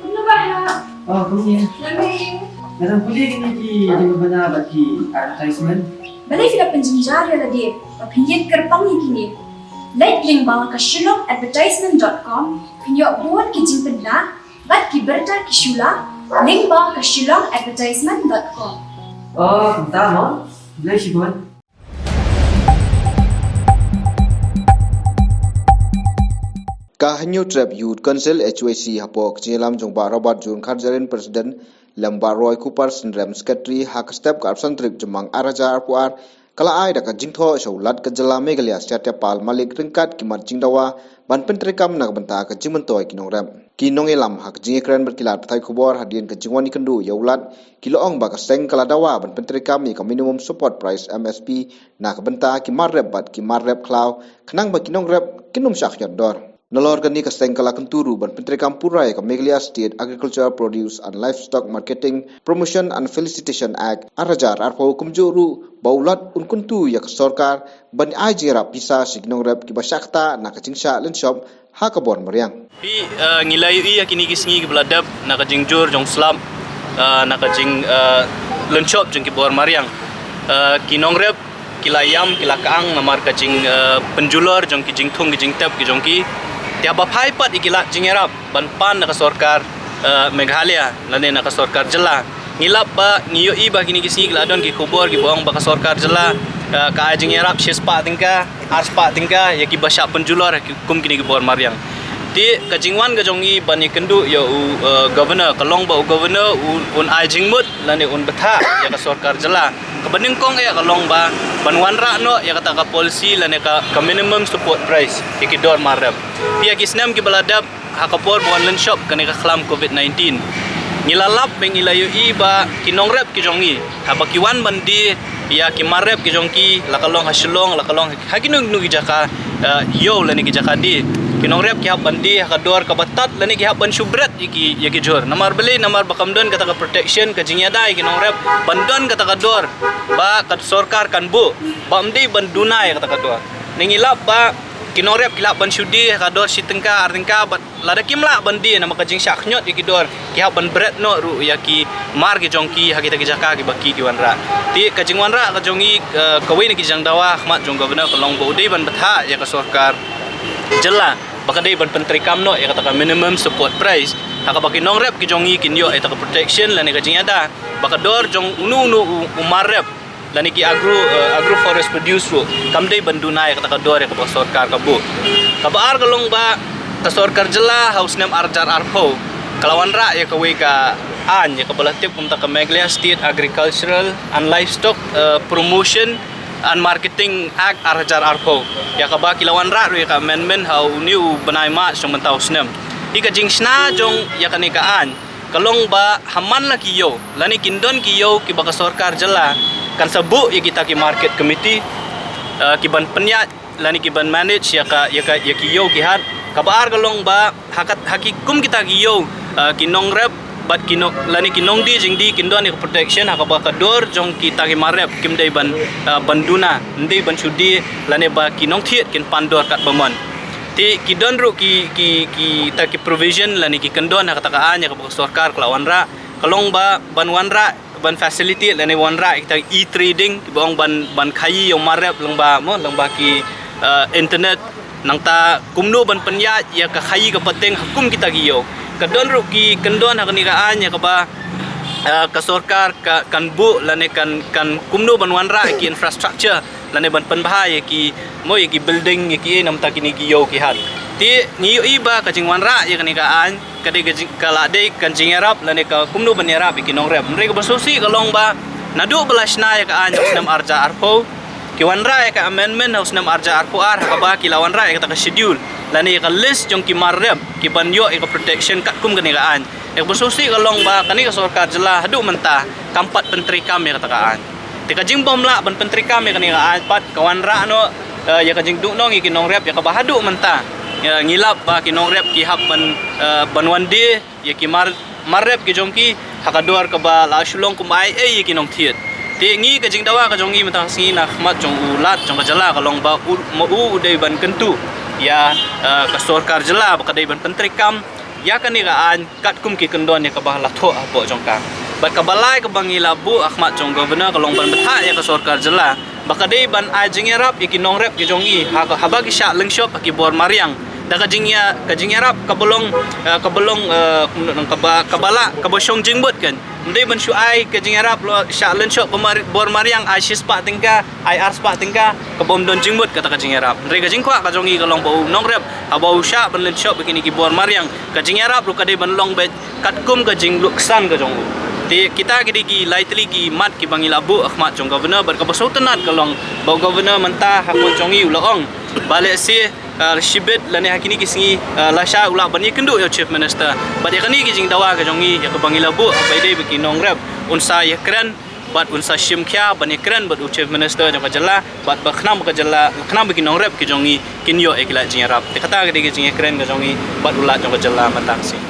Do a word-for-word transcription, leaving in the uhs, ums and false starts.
Kumno ba ha? Oh, kumne. Nga dang pule kine ki jingpynbna bad ki advertisement. Balei phi la pynjynjar ïa lade ba phin ïeng kyrpang ïa kine? Leit lyngba ka shillong advertisement dot com, phin ïoh bun ki jingpynbna bad ki bynta ki shu la, lyngba ka shillong advertisement dot com. Oh, kumta mo. Balei shibun. Ka Hynñiewtrep Youth Council, H Y C, hapoh ka jingïalam jong Bah Robert June Kharjahrin, President, lem Bah Roy Cooper Synrem, Secretary, ha ka step ka arphew san tarik Jymmang ar hajar arphew ar, ka la ai da ka jingthoh sha u Lat ka jylla Meghalaya Satyapal Malik ryngkat ki mat jingdawa ban pyntreikam na ka bynta ka jingmyntoi ki nongrep. Ki nongïalam ha ka jingïakren bad ki lad pathai khubor hadien ka jingwan ïakynduh ïa u Lat, ki la ong ba ka seng ka la dawa ban pyntreikam ïa ka minimum support price, M S P, na ka bynta ki mar rep bad ki mar rep khlaw, khnang ba ki nongrep kin ym shah khñiot dor. Nalor kane, ka seng ka la kyntu ruh ban pyntreikam pura ïa ka Meghalaya State Agricultural Produce and Livestock Marketing Promotion and Felicitation Act ar hajar arphew, kumjuh ruh ba u Lat un kyntu ïa ka sorkar ban ai jingïarap pisa sha ki nongrep kiba shah ktah na ka jingshah lynshop ha ka bor mariang. Phi, eh, ngi la ïohi ïa kine ki sngi kiba la dep, na ka jingjur jong slap, eh, na ka jing, eh, lynshop jong ki bor mariang. Eh, ki nongrep ki la ïam, ki la kang namar ka jing, eh, pynjulor jong ki jingthung ki jingtep ki jong ki. Te haba phai pat ïa ki lad jingïarap ban pan na ka sorkar, eh, Meghalaya lane na ka sorkar jylla, ngi lap ba, ngi ïohi ba kine ki sngi ki la don ki khubor kiba ong ba ka sorkar jylla, eh, ka ai jingïarap shispah tyngka, arspah tyngka ïa kiba shah pynjulor kum kine ki bor mariang. Te ka jingwan ka jong ngi ban ïakynduh ïa u, eh, governor, ka long ba u governor u, un ai jingmut lane un bthah ïa ka sorkar jylla. Kaba nyngkong eh ka long ba ban wanrah noh ïa kata ka policy lane ka, ka minimum support price ïa ki dor mar rep. Phi, ïa ki snem kiba la dep, ha ka por ba wan lynshop kane ka khlam covid nineteen, ngi la lap bad ngi la ïohi ba ki nongrep ki jong ngi, haba ki wan ban die ïa ki mar rep ki jong ki, la ka long ha Shillong, la ka long ha kino kino ki jaka, eh, ïew lane ki jaka die, ki nongrep ki hap ban die ha ka dor kaba tad lane ki hap ban shu bret ïa ki, ïa ki jhur. Namar balei? Namar ba kam don kata ka protection, ka jingïada ïa ki nongrep ban don kata ka dor ba ka sorkar kan buh, ba ym dei ban duna ïa kata ka dor. Ne ngi lap ba ki nongrep ki lah ban shu die ha ka dor shi tyngka, ar tyngka, bad lada kim lah ban die namar ka jingshah khñiot ïa ki dor, ki hap ban bret noh ruh ïa ki mar ki jong ki ha kita ki jaka kiba ki, ki wanrah. Te ka jingwanrah ka jong ngi, eh, kawei na ki jingdawa ha khmat jong governor ka long ba u dei ban bthah ïa ka sorkar jylla ba ka dei ban pyntreikam noh ïa kata ka minimum support price, ha kaba ki nongrep ki jong ngi kin ïoh ïa kata ka protection lane ka jingïada ba ka dor jong uno uno u, u mar rep lane ki agro, eh, agro forest produce ruh kam dei ban duna ïa kata ka dor ïa kaba ka sorkar ka buh. Kaba ar ka long ba ka sorkar jylla ha u snem ar hajar arphew ka la wanrah ïa kawei ka aiñ ïa kaba la tip kum ta ka Meghalaya State Agricultural and Livestock, eh, Promotion and Marketing Act ar hajar arphew, ïa kaba ki la wanrah ruh ïa ka amendment ha une u bnai March jong mynta u snem. Hi ka jingshna jong ïa kane ka aiñ ka long ba ha man la ki ïew lane kin don ki ïew kiba ka sorkar jylla kan sa buh ïa kita ki market committee, eh, ki ban pynïaid lane ki ban manage ïa ka, ïa ka, ïa ki ïew ki hat. Kaba ar ka long ba ha kat, ha ki kum kita ki ïew, eh, ki nongrep bad ki nong, lane ki nongdie jingdie kin don ïa ka protection ha kaba ka dor jong kita ki mar rep kim dei ban, eh, ban duna, ym dei ban shu die lane ba ki nongthied kin pan dor katba mon. Te ki don ruh ki, ki, kita ki provision lane ki kyndon ha kata ka aiñ ïa kaba ka sorkar ka la wanrah, ka long ba ban wanrah, ban facilitate lane wanrah ïa kita e-trading, kiba ong ban, ban khaïi ïa u mar rep lyngba mo, lyngba ki, eh, internet. Nangta kumno ban pynïaid ïa ka khaïi ka pateng ha kum kita ki ïew. Ka don ruh ki kyndon ha kane ka aiñ ïa kaba, eh, ka sorkar ka, kan buh lane kan, kan kumno ban wanrah ïa ki infrastructure lane ban pynbha ïa ki, mo, ïa ki building, ïa ki, eh, namar kine ki ïew ki hat. Te ngi ïohi ba ka jingwanrah ïa kane ka aiñ ka dei ka jing, ka la dei kan jingïarap lane ka kumno ban ïarap ïa ki nongrep. Hynrei kaba sngewsih ka long ba naduh ba la shna ïa ka aiñ ha u snem ar hajar arphew, ki wanrah ïa ka amendment ha u snem ar hajar arphew ar ha kaba ki la wanrah ïa kata ka schedule lane ïa ka list jong ki mar rep ki ban ïoh ïa ka protection katkum kane ka aiñ. Ïa kaba sngewsih ka long ba kane ka sorkar jylla haduh mynta kam pat pyntreikam ïa kata ka aiñ. Te ka jingbymlah ban pyntreikam ïa kane ka aiñ pat ka wanrah noh, eh, ïa ka jingduhnong ïa ki nongrep ïa kaba haduh mynta, eh, ngi lap ba ki nongrep ki hap ban, eh, ban wan die ïa ki mar, mar rep ki jong ki ha ka dor kaba la shu long kumba ai ei ïa ki nongthied. Te ngi ka jingdawa ka jong ngi mynta ka sngi na khmat jong u Lat jong ka jylla ka long ba u, ma u u dei ban kyntu ïa, eh, ka sorkar jylla ba ka dei ban pyntreikam ïa kane ka aiñ katkum ki kyndon ïa kaba la thoh hapoh jong ka. Bad kaba lai kaba ngi la buh ha khmat jong Governor ka long ban bthah ïa ka sorkar jylla ba ka dei ban ai jingïarap ïa ki nongrep ki jong ngi ha ka, haba ki shah lyngshop ha ki bor mariang. Da ka jingïa, ka jingïarap kaba long, eh, kaba long, eh, kumno nang kaba, kaba lah, kaba shong jingmut kan. Ym dei ban shu ai ka jingïarap, la shah lyngshop ha mar-, bor mariang, ai shispah tyngka, ai arspah tyngka, ka bym don jingmut kata ka jingïarap. Hynrei ka jingkwah ka jong ngi ka long ba u nongrep haba u shah ban lyngshop ha kine ki bor mariang, ka jingïarap ruh ka dei ban long beit katkum ka jingluksan ka jong u. Te kita ki dei ki lai tylli ki mat kiba ngi la buh ha khmat jong Governor, bad kaba sngewtynnat ka long ba u Governor mynta ha khmat jong ngi u la ong ba lehse, eh, shibit lane ha kine ki sngi, eh, lashai u lah ban ïakynduh ïa u Chief Minister. Bad ïa kane ki jingdawa ka jong ngi ïa kaba ngi la buh, ba ïadei bad ki nongrep, un sa ïakren bad un sa shim khia ban ïakren bad u Chief Minister jong ka jylla, bad ba khnang ba ka jylla, khnang ba ki nongrep ki jong ngi kin ïoh ïa ki lad jingïarap. Te kata ka dei ka jingïakren ka jong ngi bad u Lat jong ka jylla mynta ka sngi.